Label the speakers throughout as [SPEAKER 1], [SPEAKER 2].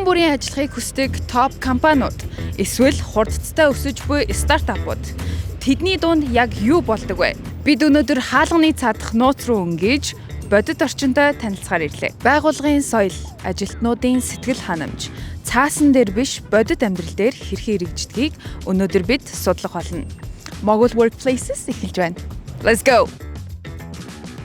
[SPEAKER 1] Хүн бүрийн ажиллахыг хүсдэг топ компаниуд эсвэл хурдцтай өсөж буй стартапууд. Тэдний дунд яг юу болдог вэ? Бид өнөөдөр хаалганы цаадах нууц руу өнгөж бодит орчинтой танилцахаар ирлээ. Байгууллагын соёл, ажилтнуудын сэтгэл ханамж, цаасан дээр биш бодит амьдрал дээр хэрхэн хэрэгждгийг өнөөдөр бид судлах болно. Mogul Workplaces эхэлж байна. Let's go.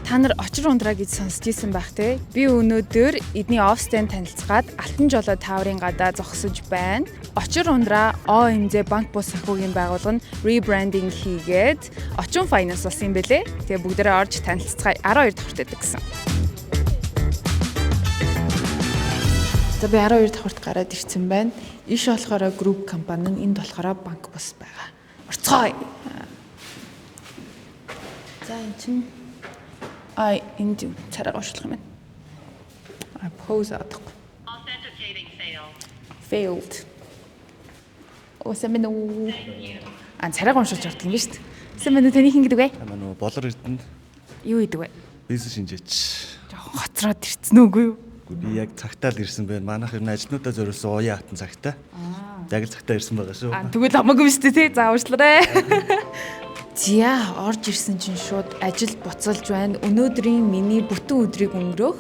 [SPEAKER 1] Та нар очир ундраа гэж сонсч ирсэн байх те. Би өнөөдөр эдний офстэй танилцгаад Алтан жолоо тааврын гадаа зогсож байна. Очир ундраа OMZ банк бус санхүүгийн байгууллага нь ребрандинг хийгээд Очин Finance болсон юм бэлээ. Тэгээ бүгдээрээ орж танилццгаая. 12 давхарт байдаг гэсэн.
[SPEAKER 2] За би 12 давхарт гараад ирсэн байна. Иш болохоор групп компани нь, энд болохоор банк бус байгаа. Орцгоё. За эн чинь а энд царайгаа уншлах юм байна. А pose адахгүй.
[SPEAKER 3] Authenticating failed.
[SPEAKER 2] Failed. Осан минь үү? А царайгаа уншуулж ордог юм биш үү? Сан минь үү, таны хин гэдэг вэ?
[SPEAKER 4] Та манай нөгөө болор эрдэнэ
[SPEAKER 2] Юу гэдэг вэ?
[SPEAKER 4] бизнес шинжээч.
[SPEAKER 2] Жохон хоцроод ирсэн үгүй юу?
[SPEAKER 4] Үгүй би яг цагтаа л ирсэн байна. Манайх ер нь ажлнуудаа зориулсан уян хатан цагтаа. Яг л цагтаа ирсэн байгаа шүү.
[SPEAKER 2] А тэгвэл хамаагүй юм шүү дээ тий. За уучлаарай. Зя орж ирсэн чинь шууд ажил буцалж байна. Өнөөдрийн миний бүтэн өдрийг өнгөрөөх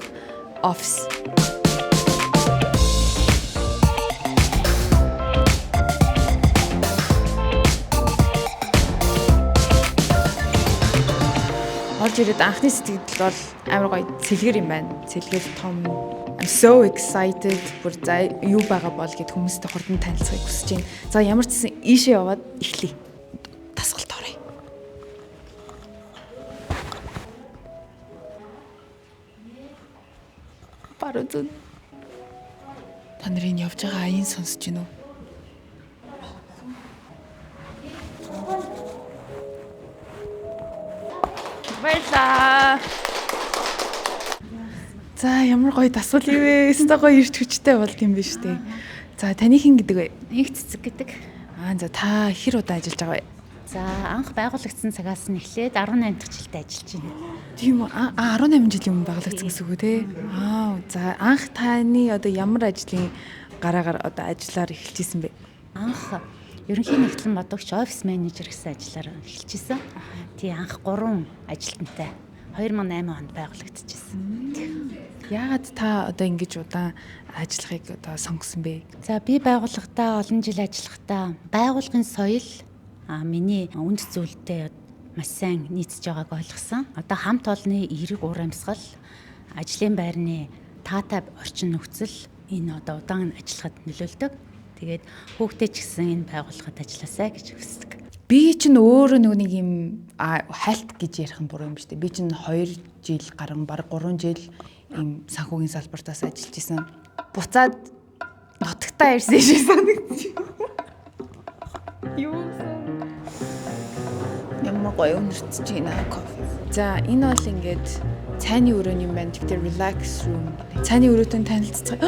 [SPEAKER 2] офис. Орж ирээд анхны сэтгэгдэл бол амар гоё цэлгэр юм байна. Цэлгэр том. I'm so excited. Бүр за юу байгаа бол гэд хүмүүстэй хурдан танилцахыг хүсэж байна. За ямар ч гэсэн ийшээ яваад эхлэе. Тасгалт оръё. Баруун зүүн. Та нарын явж байгаа аян сонсож байна уу?
[SPEAKER 1] Баярлаа.
[SPEAKER 2] За ямар гоё дасгал юм бэ? Өстой гоё ирч хүчтэй болд юм биш үү? За таны хин гэдэг вэ?
[SPEAKER 5] Инх цэцэг гэдэг.
[SPEAKER 2] Аа за та хэр удаан ажиллаж байгаа вэ?
[SPEAKER 5] За анх байгуулагдсан цагаас нь эхлээд 18 дахь жилдээ ажиллаж байна.
[SPEAKER 2] Тийм үү? Аа 18 жилийн өмнө байгуулагдсан гэсэн үг үү те? Аа за анх таны одоо ямар ажлын гараагаар одоо ажиллаар эхэлж исэн бэ?
[SPEAKER 5] Анх ерөнхий нэгтлэн бодогч офис менежер гэсэн ажиллаар эхэлж исэн. Тий анх 3 ажилтнтай 2008 онд байгуулагдчихсэн.
[SPEAKER 2] Яагаад та одоо ингэж удаан ажиллахыг одоо сонгосон бэ?
[SPEAKER 5] За би байгууллагатаа олон жил ажиллахдаа байгууллагын соёл миний үнд зүйлтэй маш сайн нийцэж байгааг ойлгосон. Одоо хамт олонны эерэг уур амьсгал, ажлын байрны таатай орчин нөхцөл энэ одоо удаан ажиллахад нөлөөлдөг. Тэгээд хүүхдээ ч гэсэн энэ байгууллагад ажилласай гэж хүсдэг.
[SPEAKER 2] Би чинь өөрөө нөгөө нэг юм хальт гэж ярих нь буруу юм биш үү? Би чинь 2 жил гарan баг 3 жил ийм санхүүгийн салбартаас ажиллаж исэн. Буцаад нутагтаа ирсэн шиг санагдчих. Юу гэсэн? Ямар гоё өнөртөж байна кофе. За энэ бол ингээд цайны өрөөний юм байна. Тэгэхээр relax room. Цайны өрөөтэй танилццгаая.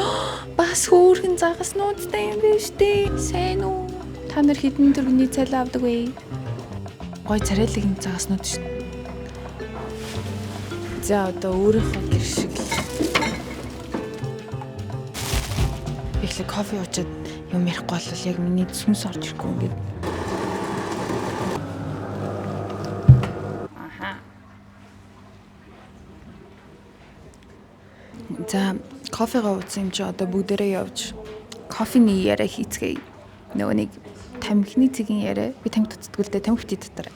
[SPEAKER 2] Бас хөөрхөн загаснуудтай юм биш үү? Сайн уу? Та нар хэдэн төгрөгийн цай авдаг вэ? Гой царайлаг юм загаснууд шүү. За одоо өөрийнхөө гэр шиг л. Эхлээ кофе уучаад юм ярихгүй бол яг миний сүнс орж ирэхгүй ингээд. За кофегаа уусан юм чи одоо бүгдээрээ явж кофений яриа хийцгээе. Нөгөө нэг тамхины цэгийн яриа. Би тамхи татдаггүй л дээ тамхи бити татарай.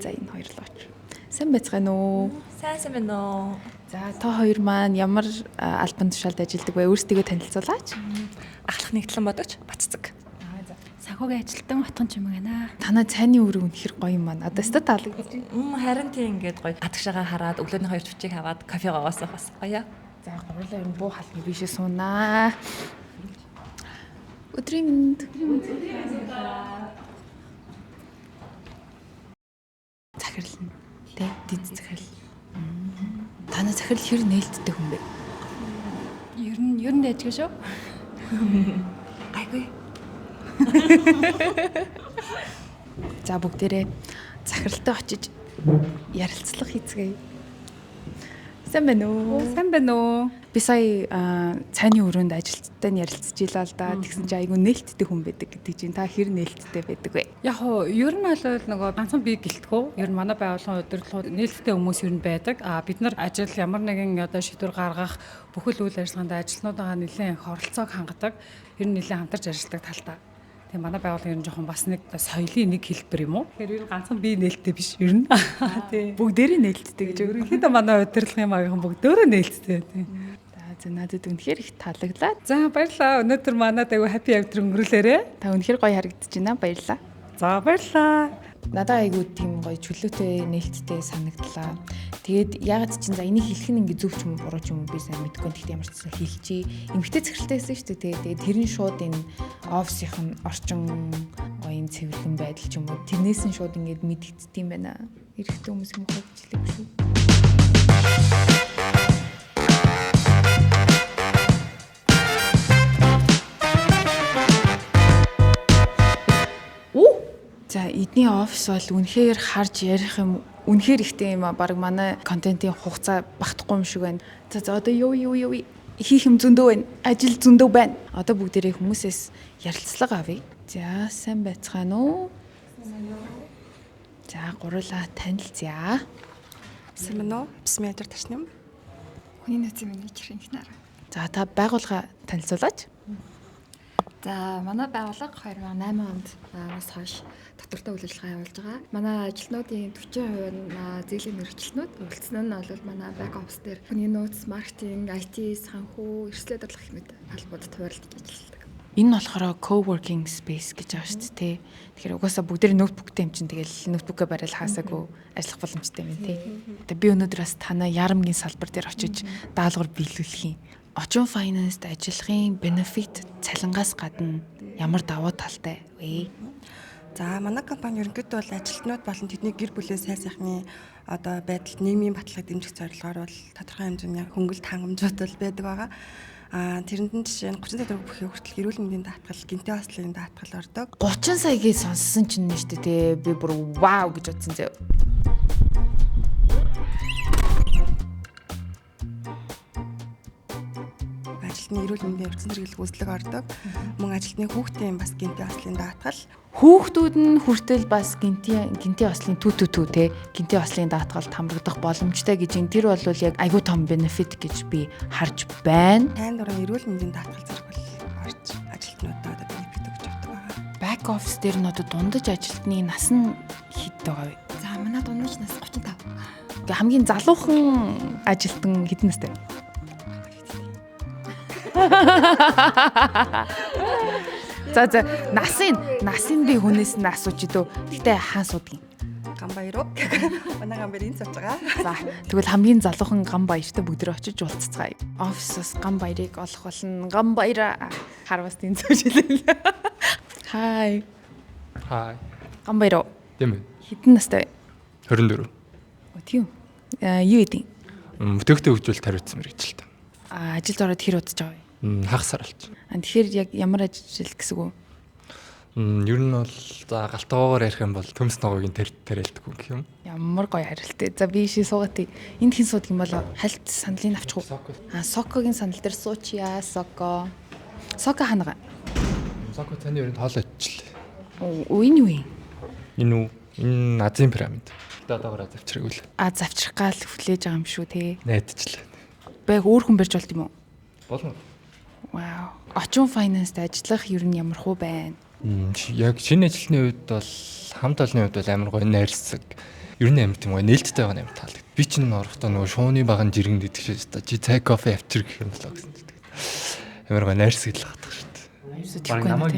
[SPEAKER 2] За энэ хоёр л оч. Сайн байцгаана уу?
[SPEAKER 6] Сайн сайн байна уу?
[SPEAKER 2] За та хоёр маань ямар албан тушаалд ажилладаг вэ? Өөрсдийгөө танилцуулаач.
[SPEAKER 6] Ахлах нэгтлэн бодогч Баццэг.
[SPEAKER 7] Санхүүгийн ажилтан Батхан Чимэг байна.
[SPEAKER 2] Танай цайны өрөө үнэхэр гоё юм байна. Одоо өстө таалагдчих.
[SPEAKER 6] Харин тийм ингээд гоё. Гадагшаага хараад өглөөний хоёр чүчиг аваад кофе гоогоосох бас гоё.
[SPEAKER 2] За гурлаа юм буу халны бишээ суунаа. Өдрийн мэнд. Захирал нь тэ дид захирал. Танай захирал хэр нээлттэй хүн бэ?
[SPEAKER 7] Ер нь дайжгүй шүү.
[SPEAKER 6] Гайгүй.
[SPEAKER 2] За бүгдээрээ захиралтай очиж ярилцлага хийцгээе. Сайн байна уу?
[SPEAKER 7] Сайн байна уу?
[SPEAKER 2] Би сая цайны өрөөнд ажилттай нь ярилцж илаа л да. Тэгсэн чинь айгүй нээлттэй хүн байдаг гэдэг чинь та хэр нээлттэй байдаг вэ?
[SPEAKER 8] Яг хуу ер нь бол нөгөө ганцхан би гэлтгүү. Ер нь манай байгууллагын удирдлагууд нээлттэй хүмүүс ер нь байдаг. А бид нар ажил ямар нэгэн одоо шийдвэр гаргах бүхэл үйл ажиллагаанд ажилтнуудаа нэлээд их оролцоог хангадаг. Ер нь нэлээд хамтарч ажилладаг талтай. Тэгээ манай байгууллага ер нь жоохон бас нэг соёлын нэг хэлбэр юм уу? Тэгэхээр ер нь ганцхан би нээлттэй биш ер нь. Тий.
[SPEAKER 2] Бүгдээрээ нээлттэй гэж үг.
[SPEAKER 8] Ерөнхийдөө манай удирдлагын багийнхан бүгдөө нээлттэй. Тий.
[SPEAKER 2] За надад үнэхээр их таалагдлаа.
[SPEAKER 8] За баярлалаа. Өнөөдөр манад айгүй happy hour өнгөрүүлээрэ.
[SPEAKER 2] Та үнэхээр гоё харагдаж байна. Баярлалаа.
[SPEAKER 8] За баярлалаа.
[SPEAKER 2] Надад айгүй тийм гоё чөлөөтэй нээлттэй санагдлаа. Тэгээд ягаад чинь за энийг хэлэх нь ингээ зөв ч юм уу буруу ч юм уу би сайн мэдэхгүй. Тэгэхдээ ямар ч гэсэн хэлчихье. Эмэгтэй цэцэрлэгтэй байсан шүү дээ. Тэгээд тэр нь шууд энэ офисынх нь орчин гоё юм цэвэрлэн байдал ч юм уу тэрнээс нь шууд ингээд мэдэгддэг юм байна. Эрэгтэй хүмүүс юм уу гэж хэлээгүй шүү. За эдний офис бол үнэхээр харж ярих юм үнэхээр ихтэй юм а баг манай контентын хугацаа багтахгүй юм шиг байна. За за одоо юу юу юу хийх юм зөндөө байна. Ажил зөндөө байна. Одоо бүгдээрээ хүмүүсээс ярилцлага авъя. За сайн байцгаана уу? За гурлаа танилцъя.
[SPEAKER 9] Сайн байна уу? Бисми ядар ташнам.
[SPEAKER 7] Хүний нөөцийн менежер инхнаар.
[SPEAKER 2] За та байгууллага танилцуулаач.
[SPEAKER 7] За манай байгууллага 2008 онд бас хойш татвартай үйл ажиллагаа явуулж байгаа. Манай ажилтнуудын 40% нь зээлийн мэргэжилтнүүд, үлдсэн нь бол манай back office дээр хүний нөөц, маркетинг, IT, санхүү, эрсдэл удирдлага гэх мэт албуудад хуваарлаж ажилладаг.
[SPEAKER 2] Энэ нь болохоор co-working space гэж байгаа шүү дээ, тэ. Тэгэхээр угаасаа бүгдээр ноутбуктэй юм чинь тэгэл ноутбукаа барайл хаасаагүй ажиллах боломжтой юм тий. Тэгээ би өнөөдөр бас танаа ярамгийн салбар дээр очиж даалгавар биелүүлэх юм. Очин Finance-д ажиллахын benefit цалингаас гадна ямар давуу талтай вэ?
[SPEAKER 9] За манай компани ерөнхийдөө бол ажилтнууд болон тэдний гэр бүлийн сайн сайхны одоо байдалд нийгмийн баталгааг дэмжих зорилгоор бол тодорхой хэмжээний хөнгөлт хангамжууд бол байдаг байгаа. А тэрэнд нь жишээ нь 30 сая төгрөг бүхий хүртэл эрүүл мэндийн даатгал, гэмтэн ослын даатгал ордог.
[SPEAKER 2] 30 сая гэж сонссон чинь нь шүү дээ, тэ. Би бүр вау гэж бодсон зөө.
[SPEAKER 9] Ажилтны эрүүл мэндийн явцсан зэрэглэх үзлэг ордог. Мөн ажилтны хүүхдийн бас гэмтэн ослын даатгал.
[SPEAKER 2] Хүүхдүүд нь хүртэл бас гинтийн ослын түү те гинтийн ослын даатгалд хамрагдах боломжтой гэж энэ тэр бол яг айгүй том benefit гэж би харж байна.
[SPEAKER 9] Тайн дурын эрүүл мэндийн даатгал зэрэг бол орж ажилтнуудаа одоо benefit өгч явдаг байгаа.
[SPEAKER 2] Back office дээр нь одоо дундаж ажилтны нас нь хэд байгаа вэ?
[SPEAKER 7] За манай дундаж нас 35.
[SPEAKER 2] Хамгийн залуухан ажилтан хэдэн настай вэ? За за насын би хүнээс нь асууч идөө. Гэтэ хаан суудгийг?
[SPEAKER 9] Гамбаяр уу? Манай Гамбаяр энд сууж байгаа.
[SPEAKER 2] За тэгвэл хамгийн залуухан Гамбаяртай бүгдээ очиж уулзцгаая. Офисоос Гамбаярыг олох болно. Гамбаяра харвас тэнд сууж илээ. Хай.
[SPEAKER 10] Хай.
[SPEAKER 2] Гамбаяр уу?
[SPEAKER 10] Тийм ээ.
[SPEAKER 2] Хэдэн настай вэ?
[SPEAKER 10] 24.
[SPEAKER 2] Оо тийм. Юу гэдэг?
[SPEAKER 10] Бүтээгдэхүүн хөгжүүлэлт хариуцсан мэргэжилтэн.
[SPEAKER 2] А ажилд ороод хэр удаж байгаа вэ?
[SPEAKER 10] Хагас сар болж.
[SPEAKER 2] Тэгэхээр яг ямар ажил гэсэн үг?
[SPEAKER 10] Ер нь бол за галтгоогоор ярих юм бол төмс ногоогийн тариалдаг гэх юм.
[SPEAKER 2] Ямар гоё хариултээ. За би ийшээ суугаад энд хэн суудаг юм бол хальт сандлыг авчих уу? А Сокогийн сандал дээр суучъя. Соко. Соко ханагаа.
[SPEAKER 10] Соко таны өрөөнд хоол оччлээ.
[SPEAKER 2] Оо энэ юу юм?
[SPEAKER 10] Энэ үү? Энэ Азийн пирамид. Гэтэ одоогоор завчраг үл.
[SPEAKER 2] А завчрах гал хүлээж байгаа юм шүү те.
[SPEAKER 10] Найдчлаа.
[SPEAKER 2] Баг өөр хүн барьж болд юм уу?
[SPEAKER 10] Болно.
[SPEAKER 2] Вау. Очин Finance-д ажиллах ер нь ямар хуу байна?
[SPEAKER 10] Яг шинэ ажилтны үед бол хамт олонны үед бол амар гоё найрсаг. Ер нь амар тийм гоё нээлттэй байгаа нь амар таалагдав. Би чинь орохдоо нөгөө шууны баган жиргэн гэдэг шиг шүү дээ. Чи цай кофе авчир гэх юм болоо гэсэн чинь. Амар гоё найрсаг л хатах шүү дээ. Бараг намайг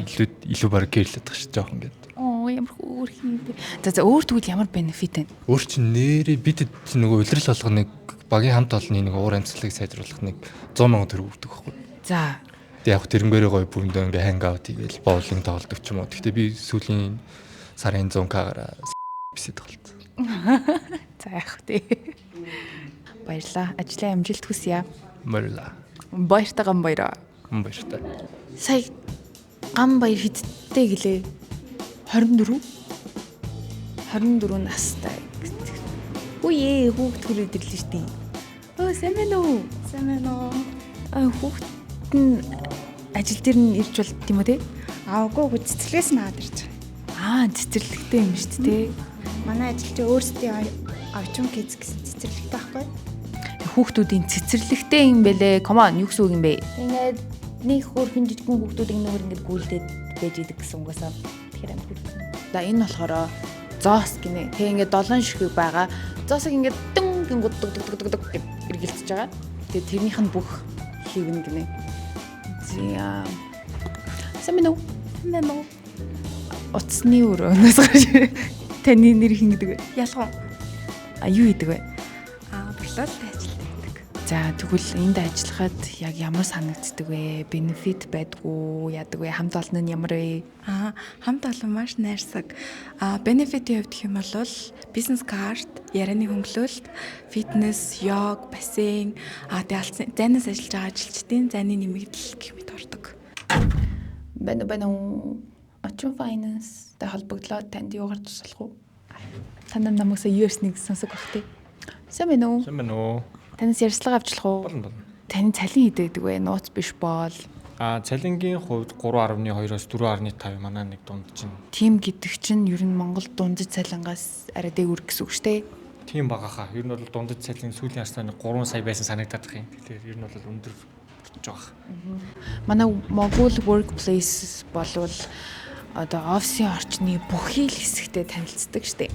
[SPEAKER 10] илүү бараг гэрлээд тах шүү жоохон гээд.
[SPEAKER 2] Оо ямар өөр юм бэ? За за өөр тэгвэл ямар бенефит вэ?
[SPEAKER 10] Өөр чинь нэрээ бид чинь нөгөө улирал болгоныг багийн хамт олонны нэг уур амьсгалыг сайжруулах нэг 100 сая төгрөг өгдөг байхгүй.
[SPEAKER 2] За.
[SPEAKER 10] Тэг яг тэрнгээрээ гоё бүрэндээ ингээ ханг аут хийгээл боулинг тоглодог ч юм уу. Гэхдээ би сүүлийн сарын 100к-аараа бисэд тоглолцсон.
[SPEAKER 2] За яах вэ? Баярлаа. Ажлын амжилт хүсье.
[SPEAKER 10] Баярлаа.
[SPEAKER 2] Баяртай Гамбаяр.
[SPEAKER 10] Баяртай.
[SPEAKER 2] Сая Гамбаяр хэдтэй гэлээ? 24? 24 настай. Үе хүүхд хүрээд ирлээ шүү дээ. Өө сайн байна уу?
[SPEAKER 9] Сайн байна уу?
[SPEAKER 2] Хүүхэд нь ажил дээр нь ирж болд юм уу те?
[SPEAKER 11] Аа үгүй цэцэрлэгээс нь аваад ирж
[SPEAKER 2] байгаа. Аа цэцэрлэгтэй юм шүү дээ.
[SPEAKER 11] Манай ажилч өөрсдийн овчун киз гэсэн цэцэрлэгтэй байхгүй.
[SPEAKER 2] Хүүхдүүдийн цэцэрлэгтэй юм бэлээ. Come on, юу гэсэн үг юм бэ?
[SPEAKER 12] Ингээд нэг хөөрхөн жижигхэн хүүхдүүд энэ нөхөр ингээд гүйлдээд байж идэг гэсэн угаасаа. Тэгэхээр амар хөөрхөн.
[SPEAKER 2] За энэ болохоор зоос гинэ. Тэгээ ингээд 7 ширхэг байгаа. Зоосыг ингээд дүн гингүүд дуг дуг дуг дуг гэд эргэлцэж байгаа. Тэгээ тэрнийх нь бүх хийвэн гинэ. За. Сайн байна уу?
[SPEAKER 11] Сайн байна уу?
[SPEAKER 2] Утасны өрөөнөөс гарч таны нэр хэн гэдэг вэ?
[SPEAKER 9] Ялгуу.
[SPEAKER 2] А юу хийдэг вэ?
[SPEAKER 9] Аа, Берлолд ажилладаг.
[SPEAKER 2] За тэгвэл энд ажиллахад яг ямар санагддаг вэ? Бенефит байдгүй, яадаг вэ? Хамт олон нь ямар вэ?
[SPEAKER 9] Аа, хамт олон маш найрсаг. Аа, бенефитийн хувьд гэх юм бол бизнес карт, ярианы хөнгөлөлт, фитнес, йог, бассейн, аа тэгээ алдсан зайнаас ажиллаж байгаа ажилчдын зайны нэмэгдэл гэх мэт ордог.
[SPEAKER 2] Байна байна уу? Очин Finance-тай холбогдлоо танд юугаар туслах уу? Та нар намайг сая юу ярьсныг сонсог бах тий. Сайн байна уу?
[SPEAKER 13] Сайн байна уу?
[SPEAKER 2] Танаас ярьцлага авчлах уу?
[SPEAKER 13] Болно болно.
[SPEAKER 2] Таны цалин хэд байдаг вэ? Нууц биш бол.
[SPEAKER 13] А цалингийн хувьд 3.2-оос 4.5 манай нэг дунд чинь.
[SPEAKER 2] Тим гэдэг чинь ер нь Монгол дундаж цалингаас арай дээгүүр гэсэн үг шүү дээ.
[SPEAKER 13] Тийм байгаа хаа. Ер нь бол дундаж цалин сүүлийн харсаар 3 сая байсан санагдаад их юм. Тэгэхээр ер нь бол өндөр болчих жоох.
[SPEAKER 2] Манай Mogul Workplace болвол одоо офисын орчны бүхий л хэсэгтээ танилцдаг штеп.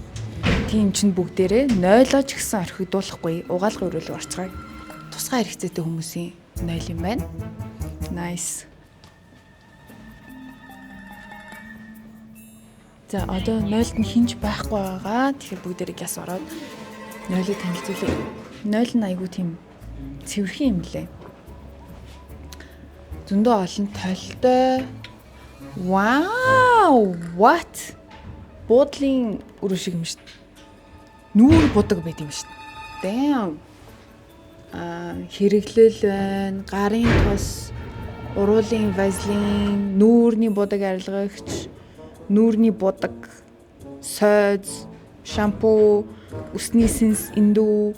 [SPEAKER 2] Тийм чинь бүгдээрээ 0-оо ч гэсэн орхигдуулахгүй угаалгын өрөөлөг орцгоё. Тусгай хэрэгцээтэй хүмүүсийн 0 юм байна. Nice. За одоо 0-д нь хинж байхгүй байгаа. Тэгэхээр бүгдээрээ гяс ороод 0-ыг танилцуулъя. 0 нь айгүй тийм цэвэрхэн юм лээ. Зөндөө олон толтой. Вау! What? Буудлын өрөө шиг юм шүү дээ. Нүүр будаг байт юм шүү дээ. Damn. Аа, хэрэглэл байна, гарын тос, уруулын вазлин, нүүрний будаг арилгагч, нүүрний будаг, сойз, шампу, үсний сэнс, эндүү.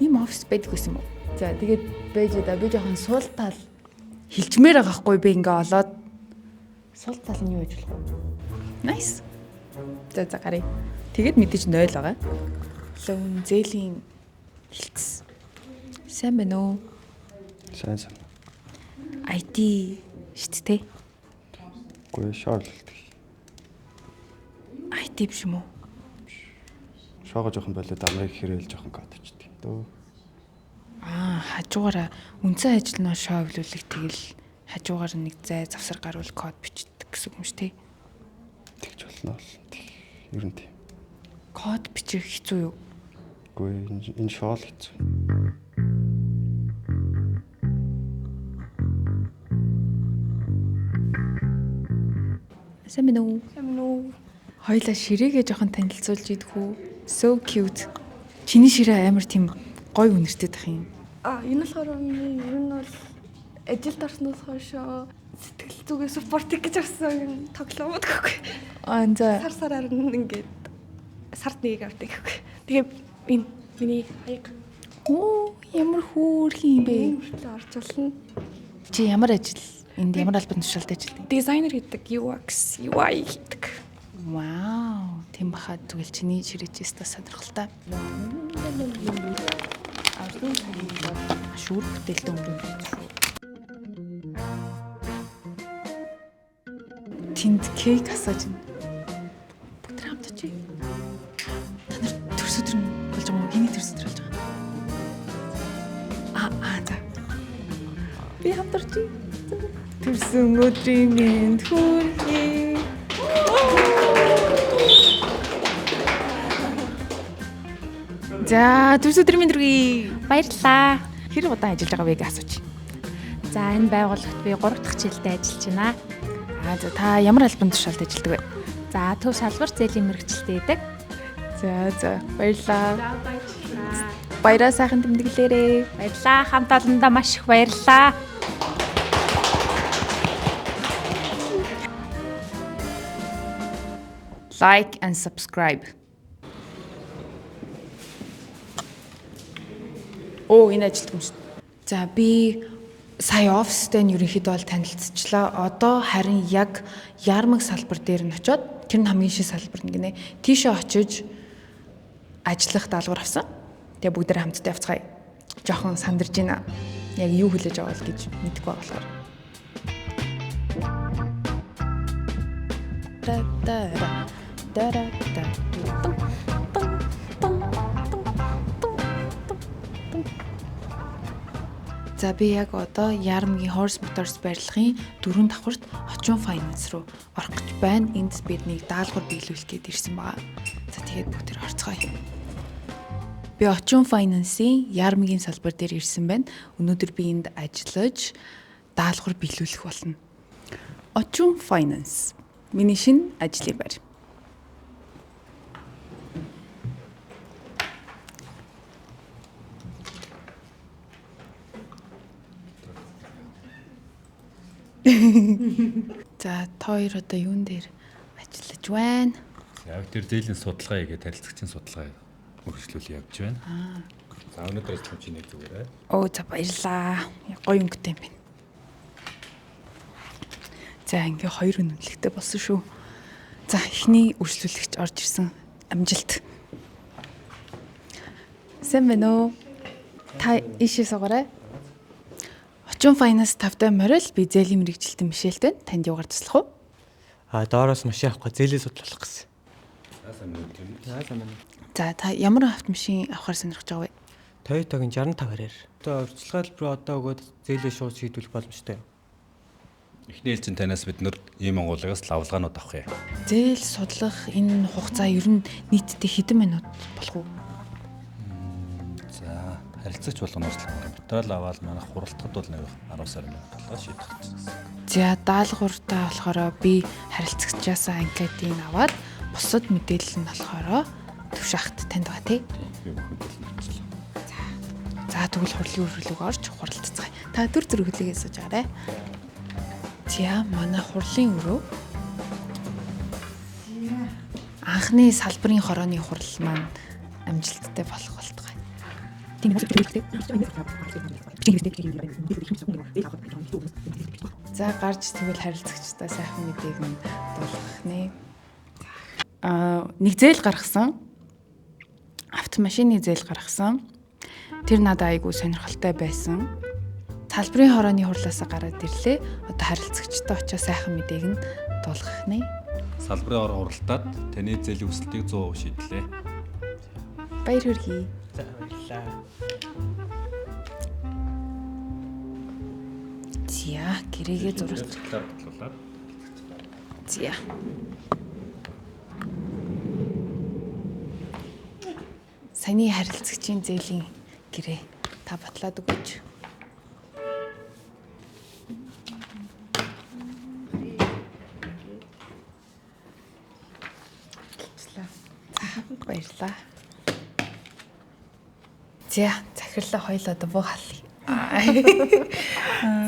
[SPEAKER 2] Ийм офис байдаг байсан юм уу? За тэгээд байж да би жоохон сул тал хилчмээр байгаа хгүй би ингээ олоод сул тал нь юу гэж болох вэ? Nice. За за гарыг. Тэгээд мэдээж 0 байгаа. Лөөн зээлийн хилцс. Сайн байна уу?
[SPEAKER 4] Сайн сайн.
[SPEAKER 2] IT шүү дээ.
[SPEAKER 4] Үгүй шоол.
[SPEAKER 2] IT биш юм уу?
[SPEAKER 4] Шоого жоохон болоод Америк хэрэгэл жоохон код бичдэг дөө.
[SPEAKER 2] Аа, хажуугаараа үндсэн ажил нь шоо эвлүүлэх тэгэл хажуугаар нэг зай завсар гарвал код бичдэг гэсэн үг юм шүү дээ.
[SPEAKER 4] Тэгж болно бол. Ер нь тийм.
[SPEAKER 2] Код бичих хэцүү юу?
[SPEAKER 4] Үгүй энэ шоол хэцүү.
[SPEAKER 2] Сайн байна уу?
[SPEAKER 9] Сайн байна уу?
[SPEAKER 2] Хоёлаа ширээгээ жоохон танилцуулж идэх үү? So cute. Чиний ширээ амар тийм гоё үнэртэй тах юм.
[SPEAKER 9] Аа, энэ болохоор миний ер нь бол ажилд орсноос хойш сэтгэл зүгээ support гэж авсан юм тоглоомод гэхгүй.
[SPEAKER 2] Аа, за.
[SPEAKER 9] Сар сараар нь ингээд сард нэгийг авдаг гэхгүй. Тэгээ энэ миний хаяг.
[SPEAKER 2] Оо, ямар хөөрхөн юм бэ?
[SPEAKER 9] Хүртэл орж болно.
[SPEAKER 2] Чи ямар ажил энд ямар албан тушаалд ажилладаг?
[SPEAKER 9] Дизайнер гэдэг UX, UI гэдэг.
[SPEAKER 2] Вау, тийм баха тэгвэл чиний ширээч өстой сонирхолтой. Авсан цагийн бол маш үр бүтээлтэй өнгөрөх шүү. Тэнд кейк асааж байна. Бүгд хамт очие. Та нар төрс өдөр нь болж байгаа юм уу? Хэний төрс өдөр болж байгаа? Аа, за. Би хамт орчих. Төрсөн өдрийн мэнд хүргэе. За, төрс өдрийн мэнд хүргэе.
[SPEAKER 5] Баярлалаа.
[SPEAKER 2] Хэр удаан ажиллаж байгаа вэ гэж асууч.
[SPEAKER 5] За, энэ байгууллагт би 3 дахь жилдээ ажиллаж байна.
[SPEAKER 2] Аа, за та ямар албан тушаалд ажилладаг вэ?
[SPEAKER 5] За, төв салбар зээлийн мэргэжилтэй байдаг.
[SPEAKER 2] За, за, баярлалаа.
[SPEAKER 5] За, баярлалаа.
[SPEAKER 2] Баяраа сайхан тэмдэглээрэй.
[SPEAKER 5] Баярлалаа. Хамт олондоо маш их баярлалаа.
[SPEAKER 2] Like and subscribe. Өө, энэ ажилт юм шүү. За, би сая офистэй нь ерөнхийдөө бол танилцчихлаа. Одоо харин яг ярмаг салбар дээр нь очиод, тэр нь хамгийн шин салбар нь гинэ. Тийшээ очиж ажиллах даалгавар авсан. Тэгээ бүгдээрээ хамтдаа явцгаая. Жохон сандарж байна. Яг юу хүлээж аваа л гэж мэдэхгүй байгаа болохоор. Та та та та та. За, би яг одоо Яармгийн Horse Motors барилгын дөрвөн давхарт Очин Finance руу орох гэж байна. Энд биднийг даалгавар биелүүлэх гээд ирсэн байгаа. За, тэгээд бүгд тэр орцгоё. Би Очин Finance-ийн Яармгийн салбар дээр ирсэн байна. Өнөөдөр би энд ажиллаж даалгавар биелүүлэх болно. Очин Finance миний шинэ ажлын байр. За, та хоёр одоо юун дээр ажиллаж байна?
[SPEAKER 14] Яг тэр зээлийн судалгаа хийгээд, харилцагчийн судалгаа үргэлжлүүл явж байна. За, өнөөдөр ажиллах чинь нэг зүгээрээ.
[SPEAKER 2] Оо, за, баярлаа. Гоё өнгөтэй юм байна. За, ингээ хоёр үнэмлэхтэй болсон шүү. За, эхний үргэлжлүүлэгч орж ирсэн. Амжилт. Сайн байна уу? Та ийшээ суугаарай. Очин Finance тавтай морил, би зээлийн мэрэгжилтэн Мишельтэй, танд юугаар туслах уу?
[SPEAKER 15] А, доороос машин авах гээ зээлээ судлах гэсэн.
[SPEAKER 14] За, сайн байна уу?
[SPEAKER 15] За, сайн байна.
[SPEAKER 2] За, та ямар автомашин авахар сонирхож байгаа вэ?
[SPEAKER 15] Toyota-гийн 65 хараар. Одоо урьдчилгаа руу одоо өгөөд зээлээ шууд шийдвэрлэх боломжтой юм.
[SPEAKER 14] Эхний ээлжин танаас бид нэр ийм Монголоос лавлгаанууд авах юм.
[SPEAKER 2] Зээл судлах энэ хугацаа ер нь нийтдээ хэдэн минут болох уу?
[SPEAKER 14] За, харилцагч болгоноос л материал аваад манайх хуралдахад бол нэг 10 сар минут болоо шийдэх гэсэн.
[SPEAKER 2] За, даалгавартаа болохоор би харилцагчаасаа анкетыг аваад бусад мэдээлэл нь болохоор төвшахт танд байгаа, тий?
[SPEAKER 14] Би бүх мэдээлэл нь авчихлаа.
[SPEAKER 2] За, тэгвэл хурлын өрөөлөг орж хуралдацгаая. Та төр зүрх хөлийгээ сууж байгаарай. За, манай хурлын өрөө. Анхны салбарын хорооны хурал маань амжилттай болох болтугай. За, гарч тэгвэл харилцагчдаа сайхан мэдээг нь дуулгах нэ. Аа, нэг зээл гаргасан. Автомашины зээл гаргасан. Тэр надад айгүй сонирхолтой байсан. Салбарын хорооны хурлаасаа гараад ирлээ. Одоо харилцагчтай очиж сайхан мэдээг нь дуулгах нэ.
[SPEAKER 14] Салбарын хороо хуралдаад таны зээлийн хүсэлтийг 100% шийдлээ.
[SPEAKER 2] Баяр хүргэе.
[SPEAKER 15] За, баярлалаа.
[SPEAKER 2] За, гэрээгээ зуралж.
[SPEAKER 14] Бодлуулаад.
[SPEAKER 2] За. Саяны харилцагчийн зээлийн гэрээ та батлаад өгөөч. За, баярлалаа. За, захирлаа хоёлоо одоо буу халъя.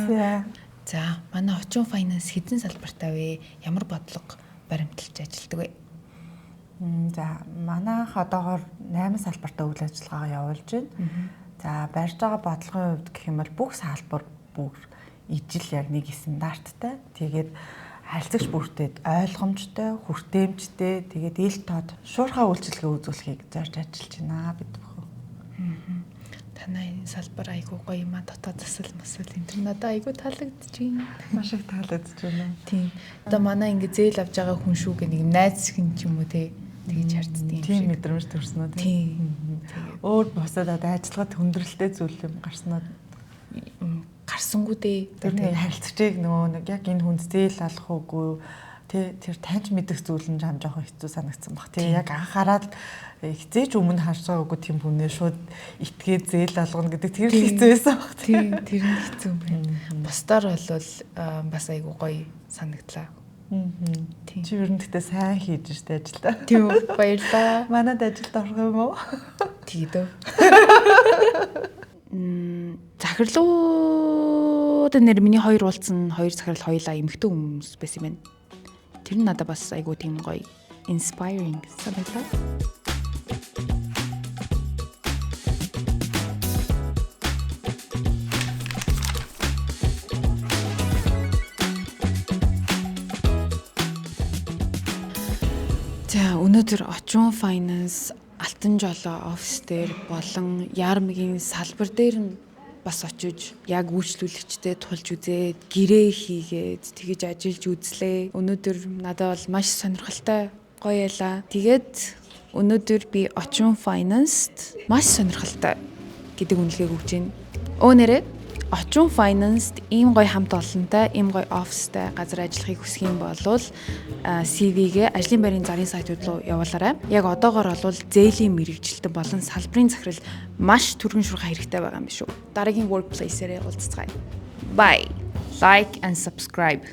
[SPEAKER 9] За.
[SPEAKER 2] За, манай Очин Finance хэдэн салбартай вэ? Ямар бодлого баримталж ажилладаг вэ?
[SPEAKER 9] За, манайх одоогоор 8 салбартай үйл ажиллагаагаа явуулж байна. За, барьж байгаа бодлогын хувьд гэх юм бол бүх салбар бүр ижил яг нэг стандарттай. Тэгээд харилцагч бүртээд ойлгомжтой, хүртээмжтэй, тэгээд ил тод шуурхай үйлчилгээ үзүүлэхийг зорж ажиллаж байна бид бүхэн.
[SPEAKER 2] Танай энэ салбар айгүй гоё юм а, дотоод засал масал энэ төр надад айгүй таалагдчихээн.
[SPEAKER 9] Маш их таалагдж байна.
[SPEAKER 2] Тийм. Одоо манай ингэ зээл авч байгаа хүн шүү гэх нэг найз хүн ч юм уу те тэгж харддаг юм шиг.
[SPEAKER 9] Тийм мэдрэмж төрсөн үү?
[SPEAKER 2] Тийм.
[SPEAKER 9] Өөр бусад одоо ажиллагаад хүндрэлтэй зүйл юм гарсан уу?
[SPEAKER 2] Гарсангүй дээ.
[SPEAKER 9] Тэр нэг харилцагчийг нөгөө нэг яг энэ хүнд зээл алах уугүй тэ тэр таньж мэдэх зүйл нь жам жоохон хэцүү санагдсан баг. Тэ яг анхаарал хизээч өмнө харж байгаагүй тийм хүнээ шууд итгээд зээл алгана гэдэг тэр л хэцүү байсан баг.
[SPEAKER 2] Тийм, тэр нь хэцүү юм байна. Бусдаар бол бас айгүй гоё санагдлаа.
[SPEAKER 9] Тийм. Чи ер нь гэхдээ сайн хийж штэ ажилдаа.
[SPEAKER 2] Тийм үү, баярлалаа.
[SPEAKER 9] Манад ажилд орох юм уу?
[SPEAKER 2] Тийдөө. Захирлууд нэр миний хоёр уулзсан хоёр захирал хоёлаа эмэгтэй хүмүүс байсан юм байна. Тэр нь надад бас айгүй тийм гоё inspiring санагдлаа. За, өнөөдөр Очун Finance Алтан Жолоо офис дээр болон Яармгийн салбар дээр нь бас очиж яг үйлчлүүлэгчтэй тулж үзээд, гэрээ хийгээд, тэгэж ажиллаж үзлээ. Өнөөдөр надад бол маш сонирхолтой гоё ялаа. Тэгээд өнөөдөр би Очун Finance-д маш сонирхолтой гэдэг үнэлгээг өгч байна. Өөнөрөө Очун Finance-д ийм гоё хамт олонтой, ийм гоё офистай газар ажиллахыг хүсэх юм бол CV-гээ ажлын байрын зарын сайтууд руу явуулаарай. Яг одоогор бол зээлийн мэргэжилтэн болон салбарын захирал маш түргэн шуурхай хэрэгтэй байгаа юм биш үү. Дараагийн workplace-ээрээ уулзцгаая.
[SPEAKER 1] Bye. Like and subscribe.